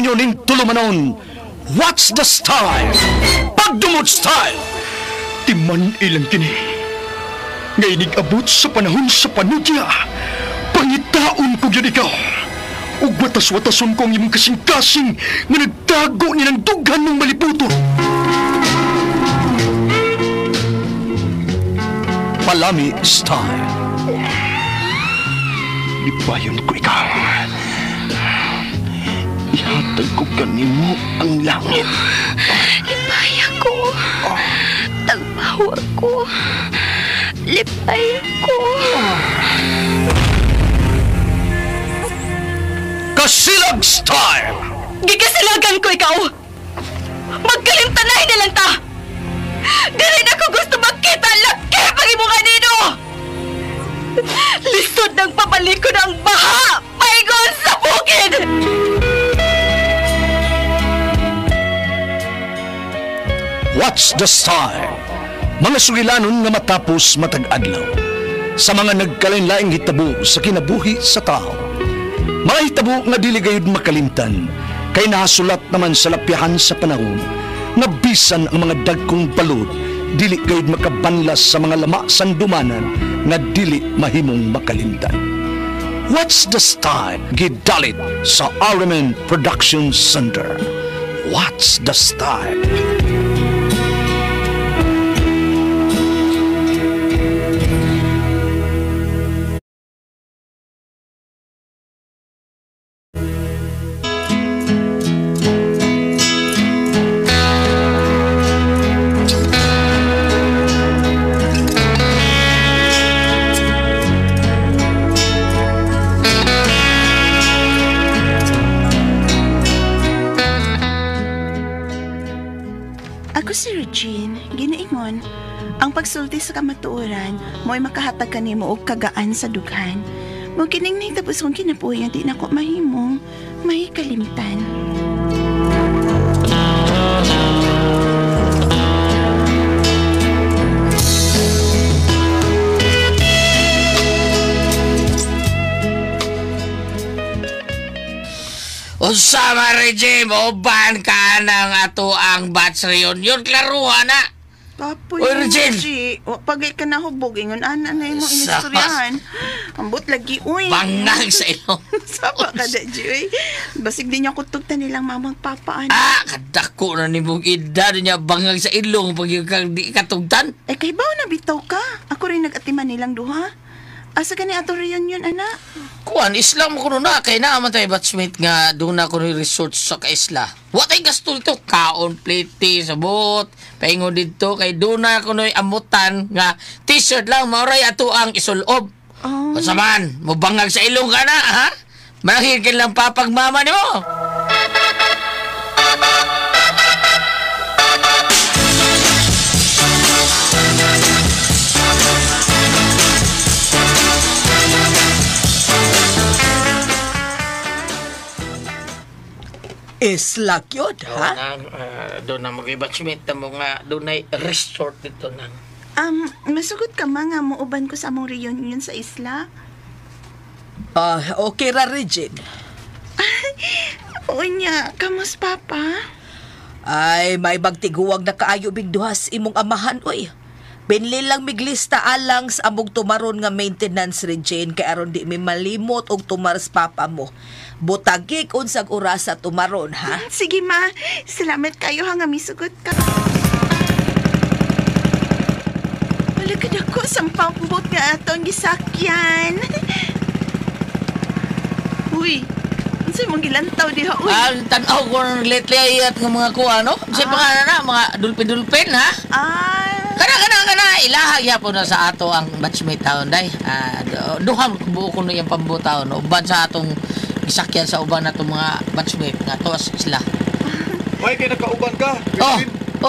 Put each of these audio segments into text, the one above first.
Inyo ning tulumanon. What's the style? Pagdumot style! Timan ilang kini. Nga abot sa panahon sa panudya, pangitaon ko yun ikaw. Ug watas-watason ko ang imong kasing-kasing nga nagtago ni ng dughan ng maliputon. Palami style. Lipayon ko ikaw. Ihatag ko kanimo ang langit. Lipaya ko. Tagbawa ko. Lipaya ko. Kasilag style! Gikasilagan ko ikaw! Magkalimtanay na lang ta! Dili na ko gusto makita laki pag imong anino! Lisod ng pabalik ko ng baha! Paingon sa bukid! What's the style? Mga sugilanon nga matapos matag-adlaw sa mga nagkalain-laing hitabo sa kinabuhi sa tao. Mga hitabo nga dili gayud makalimtan kay nahasulat naman sa lapyahan sa panahon nga bisan ang mga dagkong balod dili gayud makabanlas sa mga lama sandumanan nga dili mahimong makalimtan. What's the style? Gidalit sa RMN Production Center. What's the style? Ako si Regine, ginaingon, ang pagsulti sa kamatuoran, mo'y makahatag kanimo og kagaan sa dughan. Mo kining nahitabo kong kinabuhi nga di nako mahimong mahikalimtan. Unsa man, Regine, uban ka ng ato ang batch reunion, klaruha na. Kapoy, Oy, Regine! Pagay ka na hubog, ingon ana na imong inistoryahan. Ambot lagi, uy. Bangag sa ilong. Saba ka na, G, uy. Basig di niya kutugtan nilang mamang papaan. Ah, kadako na ni mong edad niya bangag sa ilong pag di katugtan. Eh, kay baw na bitaw ka. Ako rin nag-atiman nilang duha. Asa ka ni ato reunion, anak? Kuan, isla mo kuno na. Kaya naaman tayo batchmate nga doon na kuno resort sa kaisla. What ay gasto dito? Kaon, plate, sabot. Paingon dito. Kay doon na kuno amutan nga t-shirt lang. Mauray ato ang isulob. Oh. Unsa man, mubangag sa ilong ka na, ha? Malaki ka lang papagmama ni mo. Isla yun, ha? Doon na mag-batchmate na mo nga, doon ay resort dito nang. Masugot ka ma nga muuban ko sa among reunion sa isla? Okay ra, Regine. Oo niya, kamos papa? Ay, may bagtiguwag na kaayo bigduhas imong amahan, oy. Pinli lang miglista alang sa among tumaron nga maintenance, Regine, kay aron di mi malimot og tumar sa papa mo. Butagik unsag oras sa tumaron, ha? Sige, ma. Salamat kayo ha nga misugot ka. Malagad ako sa pambot nga atong gisakyan. Uy, unsay mong gilantaw diha, uy? Ah, tan-aw ko ng lately at ng mga kuha, no? Unsay pangalan na, mga dulpin-dulpin, ha? Ah. Kana, ilahag yapon na sa ato ang batchmate taon, day. Duha buo ko na yung pambutaon, no? Uban sa atong gisakyan sa uban na itong mga batchmate nga to sila. Uy, kaya nakauban ka. Oh,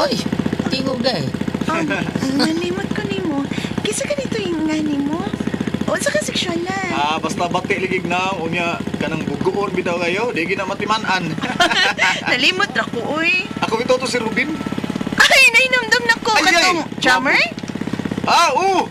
oy, tingog day. Nalimot ko nimo. Kisa ka nito yung nga nimo? Unsa ka seksyon na? Ah, basta bati ligig na, unya kanang bugoon bitaw kayo, di gina matiman-an. Nalimot ra ko, uy. Ako bitaw to si Rubin. Ay, nainamdam na ko. Ay, Katong ay. drummer? Ah, oo!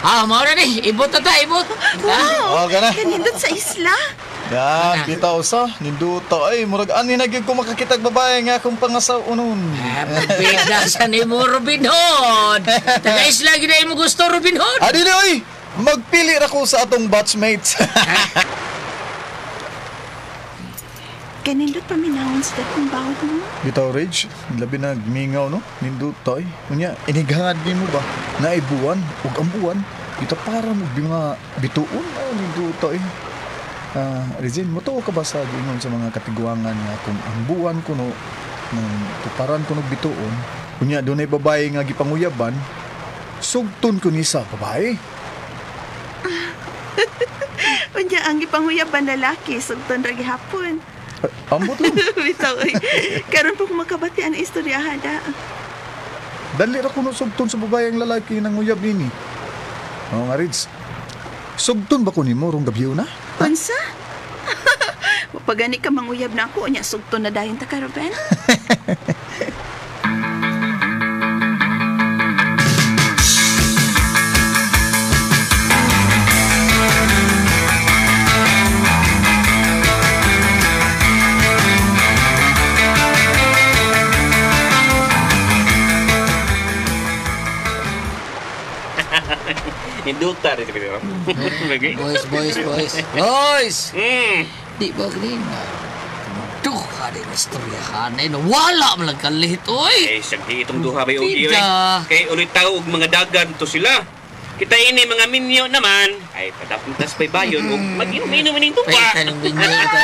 Ah, mao na ni. Ibot na ta, ibot. Wow! Oh, kana. Kanindot sa isla. Ya, kita usa, ninduta ay murag ani na gyud ko makakitag babae nga akong pangasaw-unon. Ah, pagbida sa nimo, Robin Hood. Taga-isla gid mo gusto, Robin Hood. Adi ni oy, magpili ra ko sa atong batchmates. Kanindot paminawon sa dakong bawon mo. Bitaw Rage, labi na mingaw no, ninduta ay. Unya, inighangad nimo ba? Naay buwan ug ang buwan, bitaw para mo mga bituon ay ninduta ay. Ah, Regine, motuo ka ba sa giingon sa mga katiguangan nga kung ang buwan kuno ng tuparan kuno bituon, unya dunay babae nga gipanguyaban, sugton ko ni sa babae. Unya ang gipanguyaban lalaki sugton ra gihapon. Ah, ambot lang. Bitaw oy. Karon po ko makabati ang istoryahan da. Dali ra kuno sugton sa babae ang lalaki nang uyab nini. Oo nga, Rids. Sugton ba ko nimo rong gabi na? Unsa? Pagani ka manguyab na ako, unya sugton na dayon ta ka, Ruben. Ninduta rin pero. Boys, boys, boys. Boys! Di ba kanina? Duha din istoryahan. Eh, wala man lang kalihit, oy! Eh, sagdi itong duha bay ogi oy. Tita. Kay ulit tao og mga dagan to sila. Kita ini mga minyo naman. Ay, padapon tas pay bayon og mag-inom-inom ining tupa. Ay, kanong binyo ito.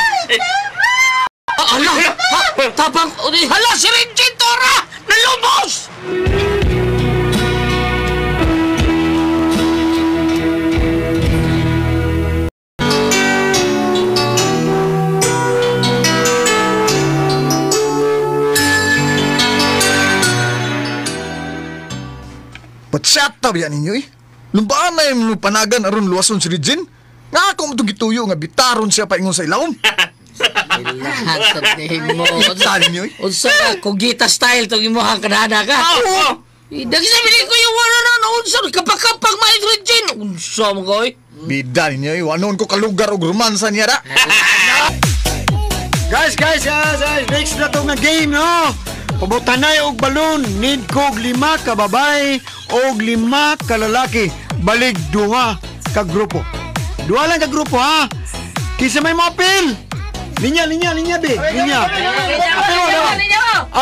Ah, ala! Ha, tapang! Uli, hala, si Regine Tora! Nalubos! Patsata ba ninyo eh? Lumbaan na yung panagan aron luwason si Regine? Nga ako mo itong gituyo nga bitaron siya paingon sa ilawom. Lahat sa mo. Saan ninyo eh? Unsa ka, kugita style itong imuhang kanada ka. Oh, Dagi sa ko yung wala na, unsa, kapag-kapag maig Regine. Unsa mo ko, oy? Bida ninyo eh, wanon ko kalugar og romansa niya ra. Guys, guys, guys, guys, next na to nga game, no? Pabutanay og balon, need ko og 5 ka babae og 5 ka lalaki. Balig duha ka grupo. Duha lang ka grupo, ha? Kinsa may moapil? Linya, linya, linya, be. Linya. Apil mo, no?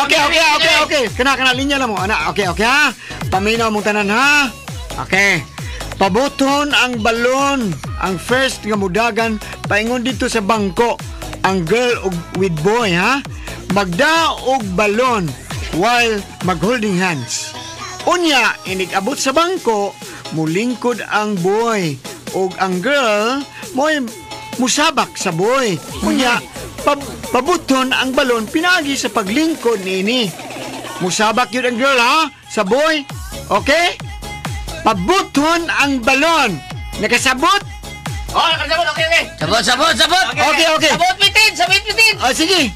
Okay, okay, okay, okay. Kana, kana, linya lang mo. Ana, okay, okay, ha? Paminaw mong tanan, ha? Okay. Pabuton ang balon. Ang first nga mudagan, paingon dito sa bangko. Ang girl og with boy, ha? Magda og balon while mag-holding hands. Unya, inig-abot sa bangko, mulingkod ang boy. Og ang girl, mo'y musabak sa boy. Unya, pabuton ang balon pinagi sa paglingkod niini. Musabak yun ang girl, ha? Sa boy. Okay? Pabuton ang balon. Nakasabot? Oh, nakasabot, okay, okay. Sabot, sabot, sabot! Okay, okay. Sabot, bitin! Sabot, bitin! Ah, sige.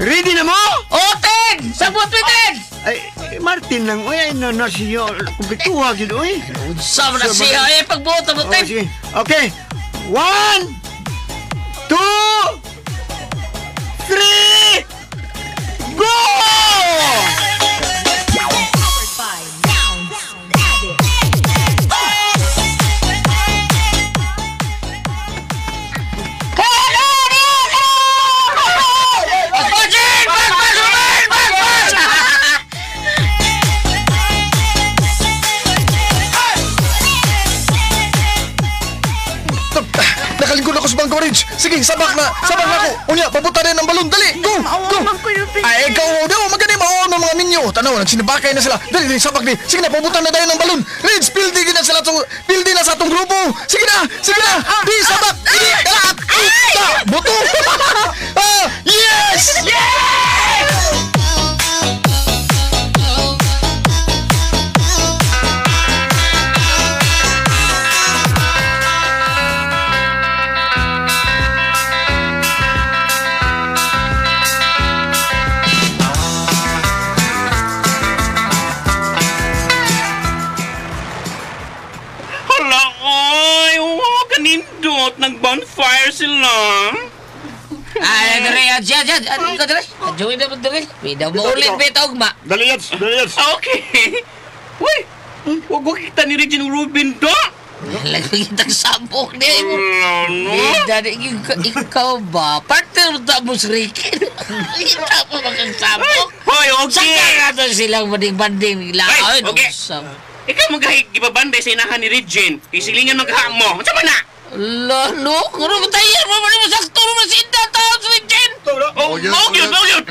Ready na mo? Oten! Sabot, bitin! Ay, Martin lang. Uy, ay, na, na siya. Kumplituha, yun, uy. Unsa mo na siya, eh, pagbuot, Oh, abutin! sige. Okay. 1, 2, 3, go! Paspasin! Paspas, Ruben! Paspas! Nakalingkod ako sa bangko, Ridge. Sige, sabak na. Sabak na ako. Unya, pabuta rin ang balon. Dali, go, go. Ay, ikaw, daw, magani mao ng mga minyo. Tanaw, nagsinabakay na sila. Dali, dali, sabak di. Sige na, pabutan na tayo ng balon. Ridge, pildi na sila. Pildi na sa atong grupo. Sige na, sige na. Di, sabak. Di, ah, ita, buto. Ah, yes! Yes! Hala, Nindot, nag-bonfire sila. Ay, dere, adya, adya, adya, dere. Adyo na dere. Bida mo ulit bita ugma. Dali, Yads, dali, Yads. Okay. Uy, wag ko kita ni Regine Rubin do. Lagi kitang sabok niya. Ano? Bida, ikaw ba? Partner ta mo si Ricky. Kita mo makagsabok. Hoy, Sa okay. kaya silang banding-banding. Ay, okay. Ikaw magahig ibabanday sa inahan ni Regine. Isilingan maghaha mo. Unsa man na? Lalo, kuro mo tayo mo mo sakto mo si Inda taon si Regine. Oh, oh, yun, oh, yun.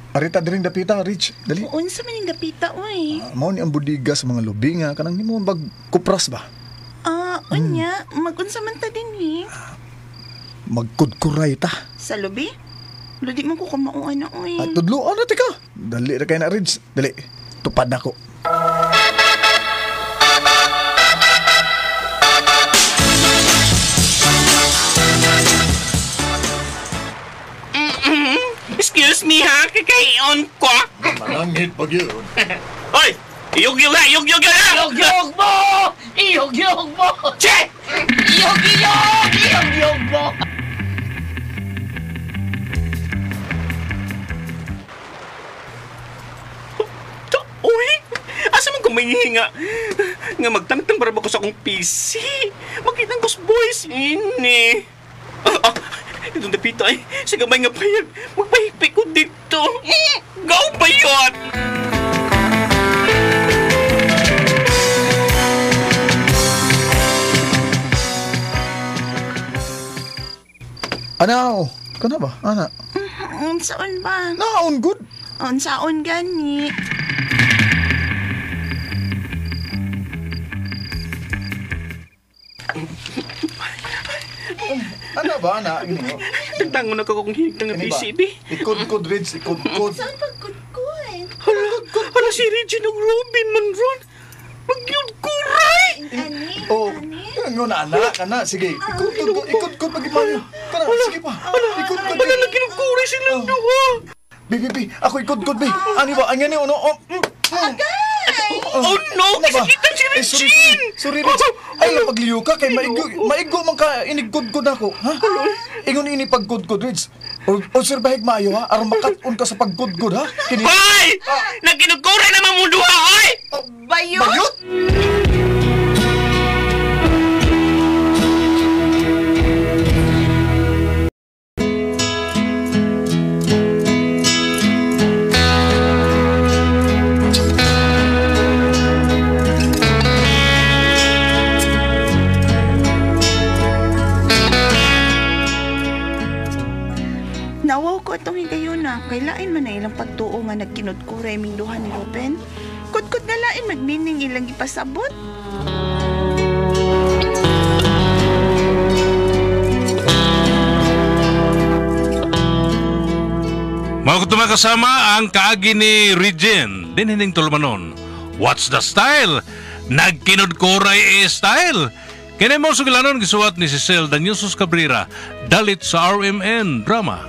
Arita diring dapita, Rich. Dali. Unsa man ning dapita oy? Mao ni ang budiga sa mga lubi nga kanang nimo bag kupras ba? Ah, unya, magunsa man ta din eh. Magkudkuray ta. Sa lubi? Ludi man ko kamauan na oy. At tudloan na tika. Dali ra kay na Rich. Dali. Tupad na ko. Excuse me ha, kakayon ko. Manangit pag yun. Hoy, iyog-yog na, iyog-yog na! Iyog-yog mo! Iyog-yog mo! Che! Iyog-yog! Iyog-yog mo! Uy! Asa man ko may hinga? Nga magtangtang para ba ko sa akong PC? Makita ko sa boys ini. Ah, ah, itong dapita ay, sa gamay nga payag, magpahigpik ko dito. Go ba yun? Ano? Kana ba? Ana. Unsaon ba? Naon good. Unsaon gani? Ana ba ana? Tagtangon na ko kung hinigtang nga Ini ba? PC, bi. Ikod-kod Rich, ikod-kod. Saan pagkudkod? Hala, hala si Regine ug Robin man ron. Magyud kuray! Ani? Oh, ngon ana, kana sige. Ikod-kod, ikod-kod pag ipayo. Kana sige pa. Ikod-kod. Wala na kinukuray silang duha. Bi, bi, bi. Ako ikod-kod bi. Ani ba? Ang gani ono. Oh. Oh no, kasakitan si Eh, sorry, Regine! sorry, sorry, Rich. Ay, pagliyo ka kay maigo, maigo man ka inigkudkod ako, ha? Ingon ini pagkudkod, Rich. O sir bahig maayo ha, aron makat-on ka sa pagkudkod ha. Kini Hoy! Nagkinukuray naman mo duha, oy! Bayot! Bayot! Nawaw ko itong higayuna. Kay lain man na ilang pagtuo nga nagkinudkuray ming duha ni Ruben. Kudkod na lain magmining ilang ipasabot. Mga kutuma kasama ang kaagi ni Regine, dinhining tulumanon. What's the style? Nagkinudkuray e style. Kini mo sugilanon gisuwat ni Cecil Danielsos Cabrera, dalit sa RMN Drama.